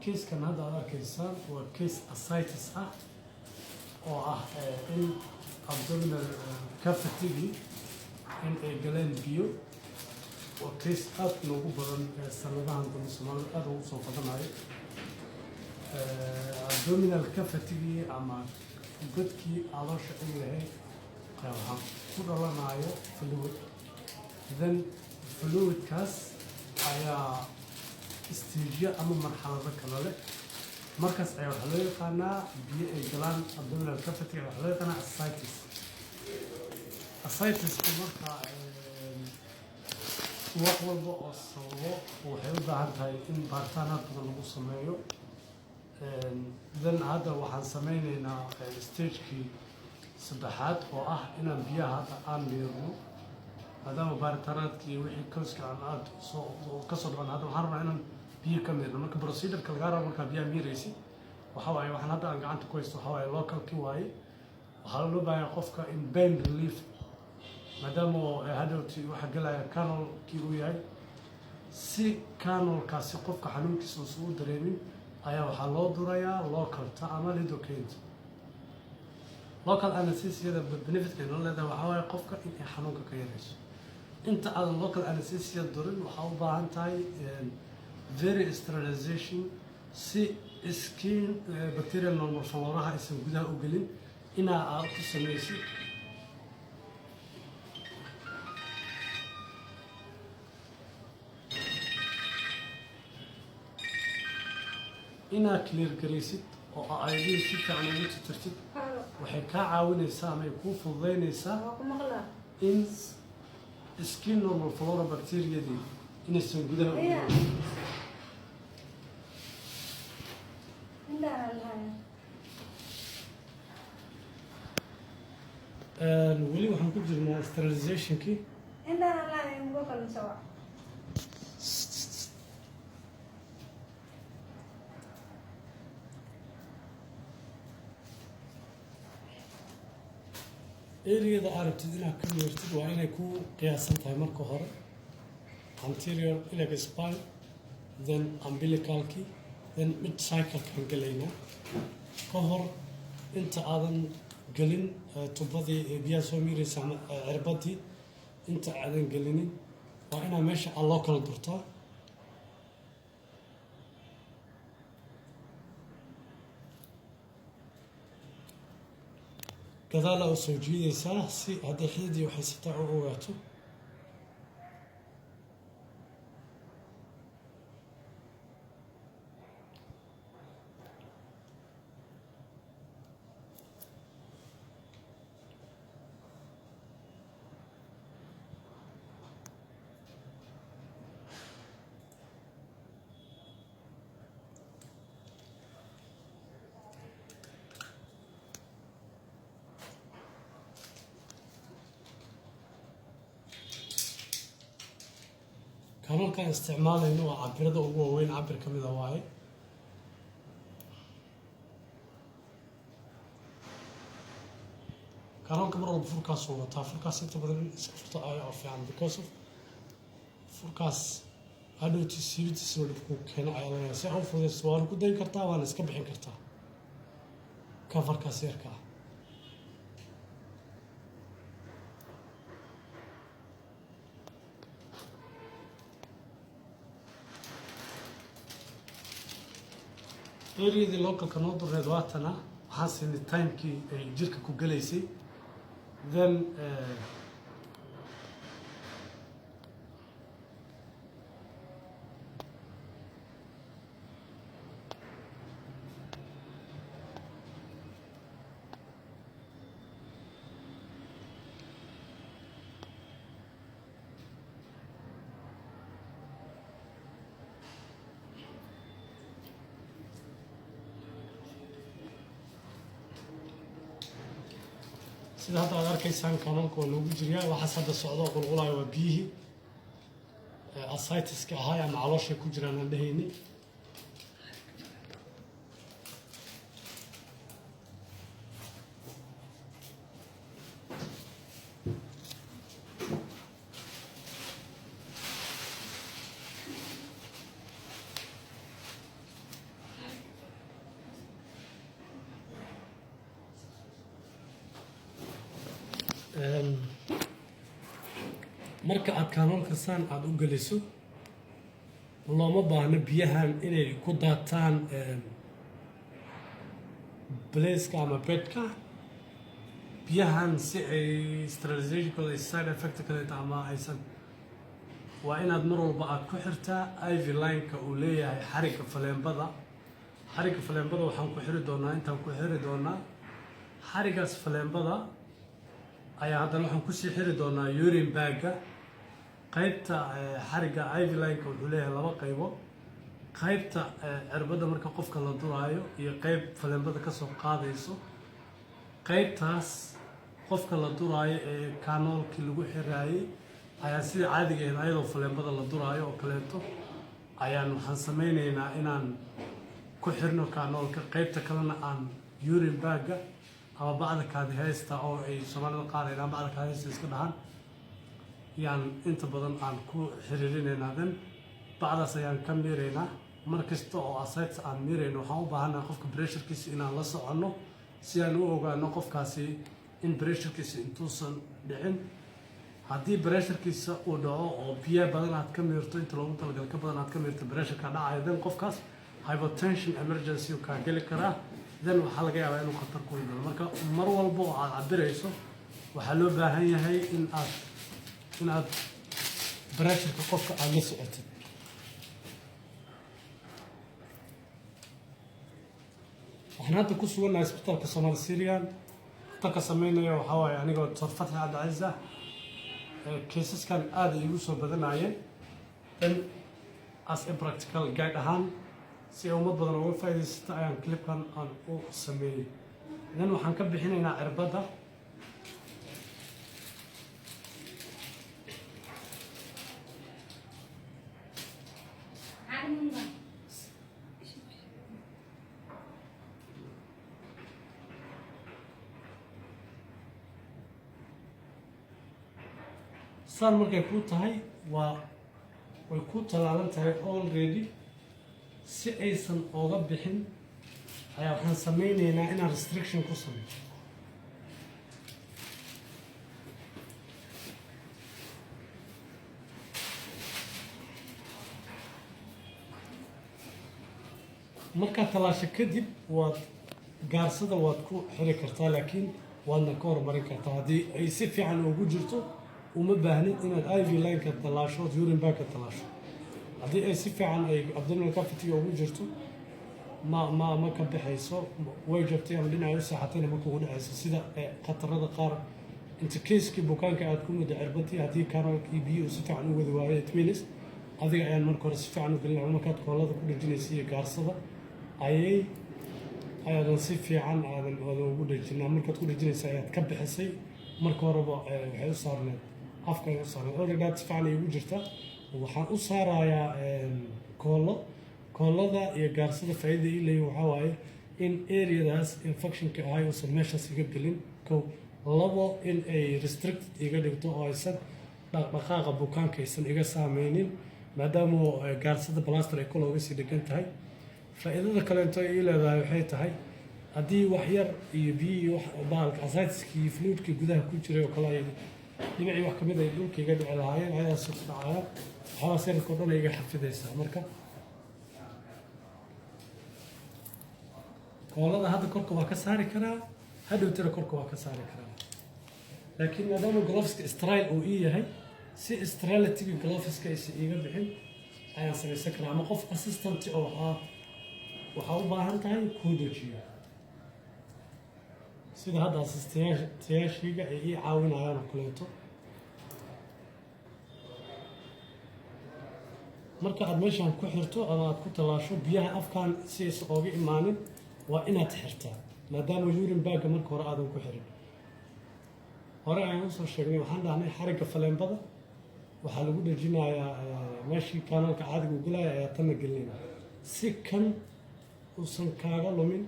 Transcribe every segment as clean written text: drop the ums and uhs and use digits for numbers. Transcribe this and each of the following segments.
Case-kan hadda aad arkaysaan waa case ascites ah, oo ah in abdominal cavity in ay galeen biyo. Waa case aad noogu badan sanadahan dambe, Soomaalida aad ugu soo badanayo. Abdominal cavity ama godkii caloosha ay lahayd waxaa ku dhalanayo fluid, then fluidkaas ayaa stage-yo ama marxalado kale leh. Markaas ayaa waxaa loo yaqaanaa biyo ay galaan abdominal cavity, waxaa loo yaqaanaa ascites. Ascitesku marka wax walba oo sababo waxay u baahan tahay in baaritaanaad badan lagu sameeyo. Then hadda waxaan sameyneynaa stagekii saddexaad, oo ah inaan biyaha hadda aan miirno, maadaama baaritaanaadkii iyo wixii cause-ka aan aada soo kasoo dhaban. Hadda waxaan rabnaa inaan biyo ka miirno. Marka procedureka lagaa rabo markaa biyaha miiraysid waxa waaye, waxaan hadda aan gacanta ku haysto waxa waaye localki waaye. Waxaa loo baahan qofka in pain relief, maadaama oo hadhowti waxa gelaya cannulakii uu yahay, si cannulakaasi qofka xanuunkiisa uusan u dareemin ayaa waxaa loo durayaa localta ama lidocaine. Local anesthesiada benefitka ay noo leedahay waxaa waaye qofka in ay xanuunka ka yarayso. Inta aadan local anesthesia durin, waxaa u baahan tahay very sterilization, si skin bacterial normal floraha aysan gudaha u gelin, inaa aad ku samaysid. Inaad clear garaysid oo iodine si fiican ugu tirtirtid waxay kaa caawinaysaa ama ay kuu fududeynaysaa Waa ku maqlaa. in skin normal flora bacteriadii inaysan gudaha u gelin. Indhaha lahaaya. Weli waxaan ku jirnaa sterilizationkii. Indhaha lahaaya mugo kala sawa. Areada aad rabtid inaad ka meertid waa inay ku qiyaasan tahay. Marka hore anterior iliac spine, then umbilicalki, then mid cyclekan gelaynaa. Ka hor inta aadan gelin tubadii ee biyaha soo miiraysa ama cirbadii inta aadan gelinin, waa inaa meesha aad loo kala durtaa. Gadaalaa u soo jiidaysaa si haddii xididii waxay sitaa u ogaato. Cannulakan isticmaalayno waa cabirada ugu waaweyn, cabir ka mida waaye. Cannulaka mar walba furkaasuu wataa. Furkaas inta badan in iska furto ayaa fiican, because of furkaas hadhowti siibitiisna dhib kuu keeno ayaa laga yaabaa. Si aa u fududaysto, waana ku dayn kartaa, waana iska bixin kartaa coverkaas yarka ah. Areadii localka noo dureed waatana. Waxaan siinay timekii ay jirka ku gelaysay. Then sida hadda aad arkaysaan, cannulaka waa loogu jiriyaa. Waxaas hadda socdo oo qulqulaayo waa biyihii asciteska ahaa ama calooshay ku jiraan aan dhehayni. Marka aad cannula-ka saan aada u geliso, looma baahno biyahan inay ku daataan place-ka ama bedka. Biyahan si ay sterilizationkooda iyo side effect kaleeto ama aysan, waa inaad mar walba aad ku xirtaa IV line-ka uu leeyahay xarigga faleembada. Xarigga faleembada waxaan ku xiri doonaa, intaan ku xiri doonaa xariggaas faleembada ayaa haddana waxaan kusii xiri doonaa urine bag-ga. Qaybta xarigga IV line-ka wuxuu leeyahay laba qaybo: qaybta cirbadda marka qofka la duraayo iyo qayb faleembada kasoo qaadayso. Qaybtaas qofka la duraayo ee cannula-kii lagu xiraayey ayaa sida caadiga ahayd, ayadoo faleembada la duraayo oo kaleeto, ayaan waxaan sameyneynaa inaan ku xirno cannula-ka. Qaybta kalena aan urine bag-ga ama bacda kaadi haysta, oo ay Soomaalida qaar ay dhahaan bacda kaadi haysta iska dhahaan, yaan inta badan aan ku xiriirinaynaa. Then bacdaas ayaan ka miiraynaa. Mar kasta oo ascites aan miirayno, waxaan u baahannahay qofka pressurekiisa inaan la soconno, si aan u ogaano qofkaasi in pressurekiisa intuusan dhicin. Haddii pressurekiisa uu dhaco oo biyo badan aad ka miirto, inta loogu talagalay ka badan aad ka miirto, pressureka dhacaya, then qofkaas hypotension emergency uu kaa geli karaa. Then waxaa laga yaabaa inuu khatar ku galo. Marka mar walba oo aad cabirayso, waxaa loo baahan yahay in aad pressureka qofka aada la socotid. Waxaan hadda ku sugannahay isbitaalka Somaali Syrian. Dhakhtarka sameynaya waxaa waaye anigoo Doctor Fatxi Cabdicasiis ah. Cases-kan aada ay igu soo badanayeen. Then as a practical guide ahaan, si ay ummad badan uga faa'iidaysata, ayaan clipkan aan u sameeyey. Then waxaan ka bixinaynaa cirbadda. Saan markay kuu tahay, waa way ku tallaalan tahay already. Si aysan ooga bixin ayaa waxaan sameyneynaa inaan restriction ku sameyo. Markaad tallaasho kadib, waad gaarsada waad ku xiri kartaa, laakiin waadna ka horumarin kartaa. Haddii ay si fiican ugu jirto, uma baahnid inaad IV line-ka tallaasho ood urine bag-ka tallaasho. Haddii ay si fiican ay abdominal cavity ugu jirto, ma ka baxayso. Way jabtay ama dhinacay u seexatayna ma kugu dhacayso, sida khatarada qaar inta case-kii bukaanka aad ku muddo cirbadii, haddii cannula-kii biyo uu si fiican u wadi waayo. It means adiga ayaan marka hore si fiican u gelin, ama markaad koolada ku dhejinaysa iyo gaarsada ayay ayaadan si fiican aadan ugu dhejin, ama markaad ku dhejinaysa ayaad ka bixisay. Marka horeba waxay u saarneed afka ay u saarneed. Already si fiican ay ugu jirtaa. Waxaan u saarayaa koolo. Koolada iyo gaarsada faa'iidada ii leeyihin waxaa waaye in areadaas infectionka ahay uusan meeshaas iga gelin, kow. Labo, in ay restricted iga dhigto oo aysan dhaqdhaqaaqa bukaanka aysan iga saameynin, maadaama gaarsada plaster ay kula uga sii dhegan tahay. Faa'iidada kaleento ay ii leedahay waxay tahay, haddii wax yar iyo biyo iyo wax bahalka ascites-kii iyo fluidkii gudaha ku jiray oo kale ay dhinacii wax kamid ay dhulka iga dhici lahaayeen, ayadaas ku dhacaya, waxyaabaa sirarka o dhan ay iga xafidaysaa. Marka koolada hadda korka waa ka saari karaa, hadhowtana korka waa ka saari karaa, laakiin maadaama gloveska sterile uu ii yahay, si sterility-ga gloveska aysan iiga bixin ayaan samaysan karaa, ama qof assistant oo waxaa u baahan tahay kuu dejiyo, sida hadda assistayaashiga ay ii caawinayaan oo kaleeto. Marka aad meeshaan ku xirto ama aad ku tallaasho, biyaha afkaan si aysan ooga imaanin waa inaad xirtaa, maadaama urine bag-ga marka hore aadan ku xirin. Hore ayaan usoo sheegnay, waxaan dhahnay xarigga faleembada waxaa lagu dhejinayaa meeshii cannula-ka caadiga u gelaya ayaa tanna gelinayna. Si kan uusan kaaga lumin,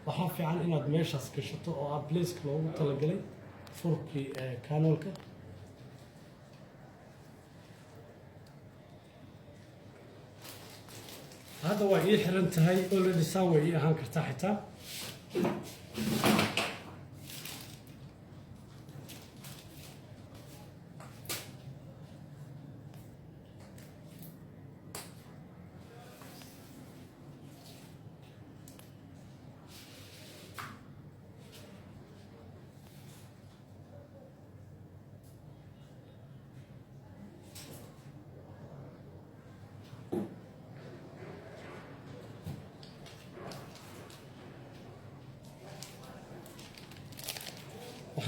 waxaa fiican inaad meeshaas gashato oo aad placeka loogu talagalay furkii cannula-ka. Hadda waa ii xiran tahay already, saan way ii ahaan kartaa xitaa.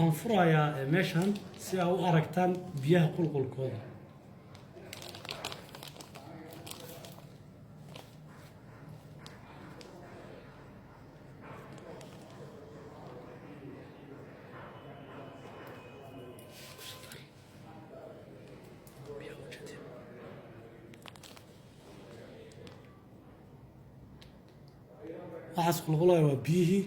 Waxaan furayaa meeshan si aa u aragtaan biyaha qulqulkooda. Biyaha u jeedin. Waxaas qulqulaya waa biyihii,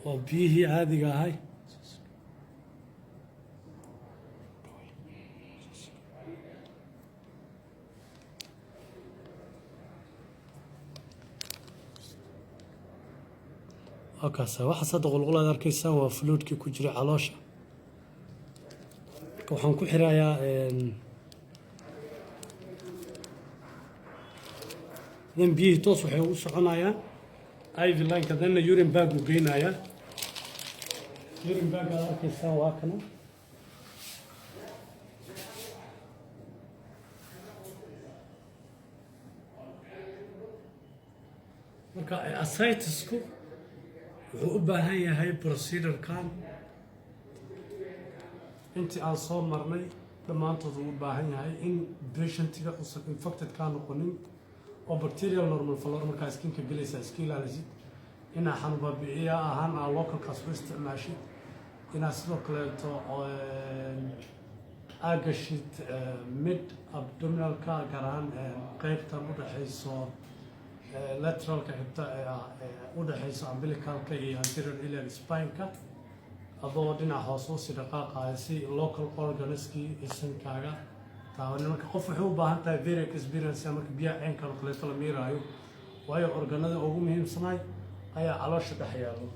waa biyihii caadiga ahay. Waa kaasa waxaas hadda qulqulaad arkaysaan, waa fluidkii ku jira caloosha. Marka waxaan ku xirayaa then biyihii toos waxay u soconayaan IV lineka, thenna urine bag uu geynayaa. Urine bag aad arkaysaan waa kana. Marka ascitesku wuxuu u baahan yahay procedurekan intii aan soo marnay dhammaantood. Uu u baahan yahay in patientiga uusan infected kaa noqonin oo bacterial normal flora markaa skinka gelaysa iska ilaalisid, inaa xanuun baabi'iya ahaan aa localkaas u isticmaashid, inaad sidoo kaleeto aa gashid mid abdominalka, gaar ahaan qeybtan udhexayso lateralka xigta ee ah u dhexayso umbilicalka iyo anterior iliac spine-ka, adoo dhinaca hoose usii dhaqaaqaya si local organskii aysan kaaga taabanin. Marka qof waxay u baahan tahay very experience marka biyaha ceynkan oo kaleeto la miiraayo, waayo organada ugu muhiimsanaay ayaa caloosha dhex yaallo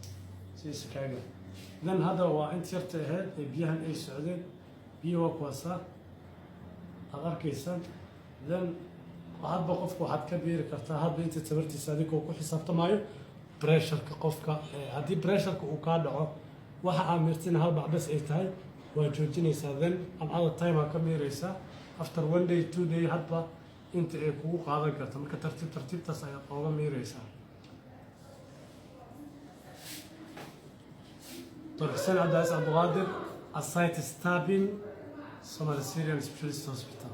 si aysan kaaga. Then hadda waa inta yarta ahayd ee biyahan ay socdeen. Biyihi waa kuwaasaa aad arkaysaan. Then hadba qofka waxaad ka biiri kartaa hadba inta tabartiisa, adigoo ku xisaabtamaayo pressureka qofka. Haddii pressureka uu kaa dhaco, waxa aa miirtina hal bac bes ay tahay, waa joojinaysaa. Then another time aa ka miiraysaa, after one day, 2 day, hadba inta ay kugu qaadan karto. Marka tartiib tartiibtaas ayaad ooga miiraysaa. Dr. Xuseen Cabdicasiis Cabdiqaadir, ascites tapping, Somali Syrian Specialist Hospital.